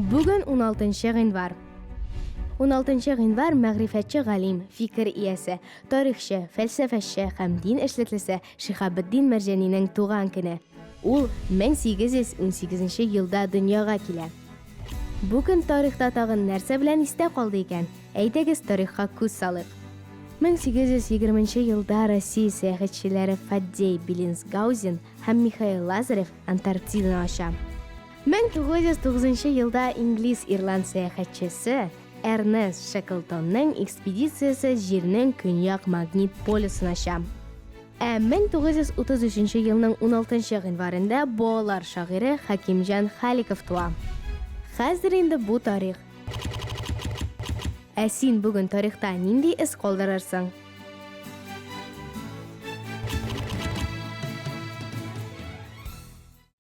Бүген 16 гыйнвар. 16 гыйнвар мәгърифәтче галим, фикер иясе, тарихчы, фәлсәфәче һәм дин эшлеклесе Шиһабетдин Мәрҗанинең туган көне. Ул 1818 елда дөньяга килә. Бу көн тарихта тагын нәрсә белән истә калды икән? Әйдәгез тарихка күз салыйк. 1820 нче елда Россия сәяхәтчеләре Фаддей Беллинсгаузен һәм Михаил Лазарев Антарктиданы ача. 1909 елда инглиз-ирланд сәяхәтчесе Эрнест Шеклтонның экспедициясе Җирнең Көньяк магнит полюсын ача. Ә 1933 елның 16 гыйнварында балалар шагыйре Хәкимҗан Халиков туа. Хәзер инде бу тарих. Ә син бүген тарихта нинди эз калдырырсың?